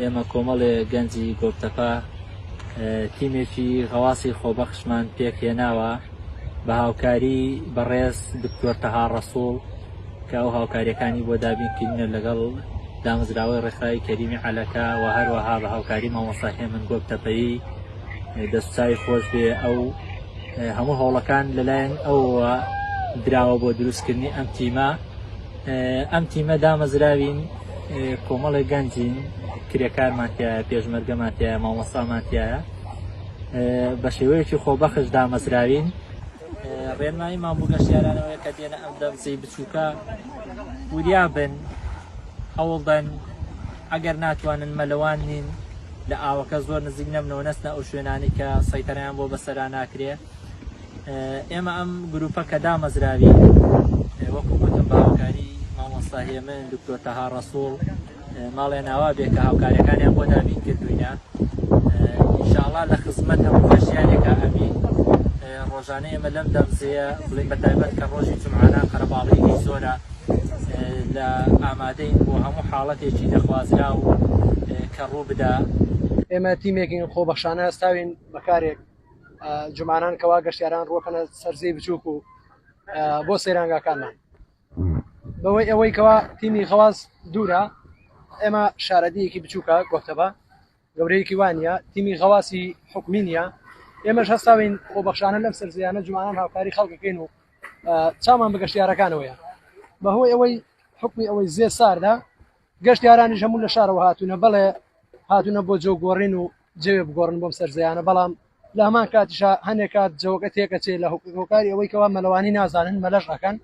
ئێمە کۆمەڵێ گەنجی گۆپتەپە تیمێکی غەواسی خۆبەخشمان پێکهێناوە بە هاوکاری بەڕێز دکتۆر تەها ڕەسوڵ کە ئەو هاوکاریەکانی بۆ دابینکردنە لەگەڵ دامەزراوەی ڕێکخراوی کەریمی عەلەکە و هەروەها بە هاوکاری مامۆستا هێمن گۆپتەپەیی دەستچوی خۆش بێ ئەو هەموو هەوڵەکان لەلایەن ئەوەوە دراوە بۆ دروستکردنی ئەم تیمە ئەم تیمە دامەزراوین کۆمەڵێک گەنجین کرێکارمان تایە پێشمەرگەمان تایە مامۆستامان تایە بە شێوەیەکی خۆبەخش دامەزراوین ڕێنماییمان بۆ گەشتیارانەوەیە کە دێنە ئەم دەمزەی بچووکە وریا بن هەوڵدەن ئەگەر ناتوانن مەلەوان نین لە ئاوەکە زۆر نزیک نەبنەوە نەچنە ئەو شوێنانەی کە سەیتەرەیان بۆ بەسەرا ناکرێ ئێمە ئەم گروپە کە دامەزراوین وەکو گوتم بە هاوکاری مامۆستا هێمن دکتۆر تەها ڕەسوڵ ماڵیان ئاوا بێ کە هاوکاریەکانیان بۆ دابین کردوینە ئینشاءڵا لە خزمەت هەموو گەشتیارێکا ئەبین ڕۆژانە ئێمە لەم دەمزەیە بڵین بە تایبەت کە ڕۆژی جمعانان قەرەباڵغی زۆرە لە ئامادەین بۆ هەموو حاڵەتێکی نەخوازراو کە ڕوو بدا. ئێمە تیمێکین خۆبەخشانە هەستاوین بە کارێک جومانان کەوا گەشتیاران ڕووەکەنە سەر زێی بچووک و بۆ سەیرانگاکانمان بەوەی ئەوەی کەوا تیمی خەواز دوورە ئێمە شارەدیەکی بچووکە گۆتەبە گەورەیەکی وانە تیمی غەواسی حکومی نییە ئێمەش هەستاوین خۆبەخشانە لەم سەرزیانە جوانان هاوکاری خەڵکەکەین و چامان بە گەشتیارەکانەوەیە بەهۆی ئەوەی حکمی ئەوەی زێ ساردە گەشتیارانیش هەموو لە شارەوە هاتوونە بەڵێ هاتوونە بۆ جەو گۆڕین و جەوێ بگۆڕن بۆم سەرزیانە بەڵام لە هەمان کاتیشا هەنێک کات جەوەکە تێکەچێ لە هۆکاری ئەوەی کەوا مەلەوانی نازانن مەلەش ئەکەن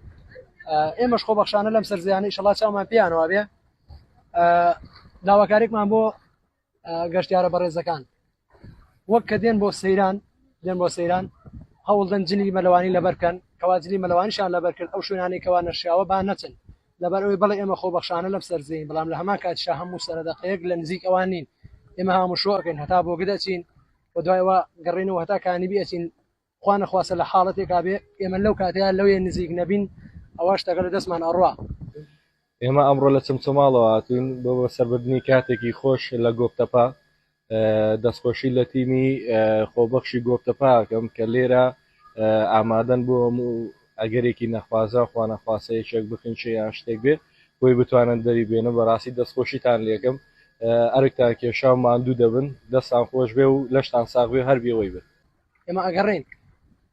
ئێمەش خۆبەخشانە لەم سەرزیانە ئیشەڵا چاومان پێیانەوە بێ داواکارێکمان بۆ گەشتیارە بەڕێزەکان وەک کە دێن بۆ سەیران دێن بۆ سەیران هەوڵدەن جلی مەلەوانی لەبەرکەن کەوا جلی مەلەوانیشان لەبەر کرد ئەو شوێنانەی کەوا نەشیاوە با نەچن لەبەر ئەوەی بەڵێ ئێمە خۆبەخشانە لەم سەرزەین بەڵام لە هەمان کاتیشا هەموو سەرەدەقەیەک لە نزیک ئەوان نین ئێمە هاموشۆ ئەکەین هەتا بۆگد ئەچین و دوایەوە گەڕێنەوە هەتا کانیبی ئەچین خوا نەخواستە لە حاڵەتێکا بێ ئێمە لەو کاتەیا لەوێ نزیک نەبین ئەوا شتەکە لە دەستمان ئەڕوا. ئێمە ئەمڕۆ لە چەمچەماڵەوە هاتووین بۆ بەسەربردنی کاتێکی خۆش لە گۆپتەپە. دەستخۆشی لە تیمی خۆبەخشی گۆپتەپە ئەکەم کە لێرە ئامادەن بۆ هەموو ئەگەرێکی نەخوازە خوانەخواستە یەکێک بخنکێ یان شتێک بێ بۆی بتوانن دەری بێنن. بەڕاستی دەستخۆشیتان لێکەم ئەرکتان کێشا و ماندوو دەبن. دەستان خۆش بێ و لەشتان ساغ بێ و هەر بێوەی بن. ئێمە ئەگەڕێین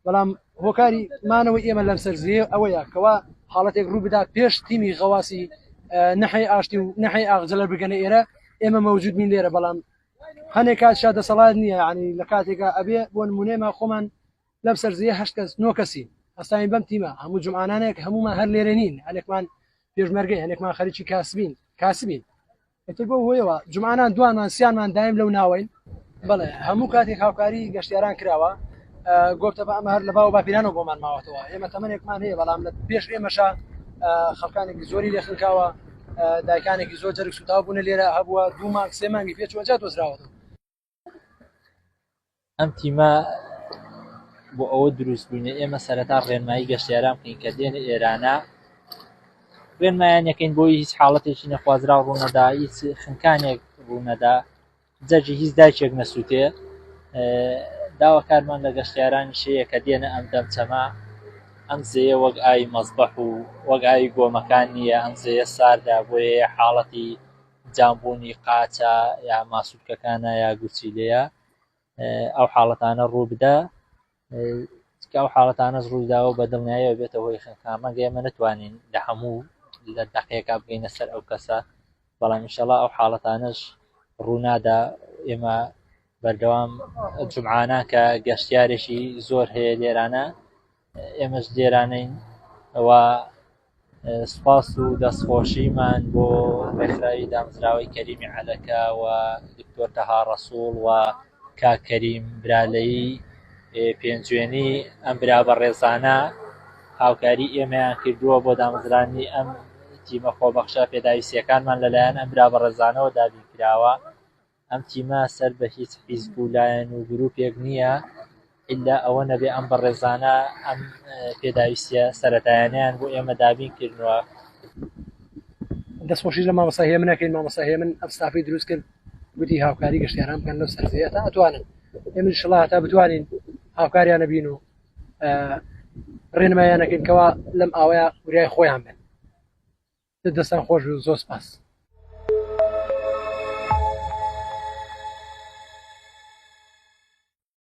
بەڵام هۆکاری مانەوەی ئێمە لەم سەرزیە ئەوەیە کەوا حاڵەتێک ڕوو بدات پێش تیمی غەواسی نەحی ئاشتی و نەحی ئاغجەلەر بگەنە ئێرە ئێمە مەوجود بین لێرە بەڵام هەنێک کات شا دەسەڵات نییە ینی لە کاتێکا ئەبێ بۆ نمونێمە خۆمان لەم سەرزیە هەشت کەس نۆ کەسی هەستاین بەم تیمە هەموو جمعانانێک هەمومان هەر لێرە نین هەنێکمان پێشمەرگەی هەنێکمان خەریکی کاسبین کاسبین ئیتر بەو هۆیەوە جومعانان دوانمان سیانمان دایم لەو ناوەین. بەڵێ هەموو کاتێک هاوکاری گەشتیاران کراوە گۆپتەپە ئەمە هەر لە باو باپیرانەوە بۆمان ماوەتەوە ئێمە تەمەنێکمان هەیە بەڵام لە پێش ئێمەشا خەڵکانێکی زۆری لێ خنکاوە دایکانێکی زۆر جەرگ سوتاو بوونە لێرە هەبووە دوو مانگ سێ مانگی پێچووە جا دۆزراوەتەوە. ئەم تیمە بۆ ئەوە دروست بووینە ئێمە سەرەتا ڕێنمایی گەشتیاران بکەین کە دێنە ئێرانە ڕێنمایان یەکەین بۆی هیچ حاڵەتێکی نەخوازراو ڕوونەدا هیچ خنکانێک ڕوونەدا جەرگی هیچ دایکێک نەسووتێ داواکارمان لە گەشتیارانی شەیە کە دێنە ئەم دەمچەمە ئەم زێیە وەک ئاوی مەزبەح و وەک ئاوی گۆمەکان نییە ئەم زێیە ساردە بۆیە حاڵەتی جامبوونی قاچە یا ماسولکەکانە یا گورچیلەیە ئەو حاڵەتانە ڕوو بدا کە ئەو حاڵەتانەش ڕوویداوە بە دڵنیایەوە بێتە هۆی خنکان ڕەنگە ئێمە نتوانین لە هەموو لە دەقێکا بگەینە سەر ئەو کەسە بەڵام ئینشەڵا ئەو حاڵەتانەش ڕوونادا ئێمە بەردەوام جمعانە کە گەشتیارێکی زۆر هەیە لێرانە ئێمەش لێرانەین و سوپاس و دەستخۆشیمان بۆ ڕێکخراوی دامەزراوەی کەریمی عەلەکە و دکتۆر تەها ڕەسوڵ و کاک کەریم برالەیی پێنجوێنی ئەم برا بەڕێزانە هاوکاری ئێمەیان کردووە بۆ دامەزرانی ئەم تیمە خۆبەخشە پێداویستیەکانمان لەلایەن ئەم برا بەڕێزانەوە دابین کراوە ئەم تیمە سەر بە هیچ حیزب و لایەن و گروپێک نییە ئیلا ئەوە نەبێ ئەم بەڕێزانە ئەم پێداویستیە سەرەتایانەیان بۆ ئێمە دابین کردووە. دەستخۆشیش لە مامۆستا هێمن ئەکەین، مامۆستا هێمن ئەم ستافەی دروست کرد. گوتی هاوکاری گەشتیاران بکەن لەو سەرزەیە تا ئەتوانن. ئێمە ئینشەڵا هەتا بتوانین هاوکاریانە بین و ڕێنمایانەکەین کەوا لەم ئاوەیە وریای خۆیان بن. دەستان خۆش و زۆر سپاس.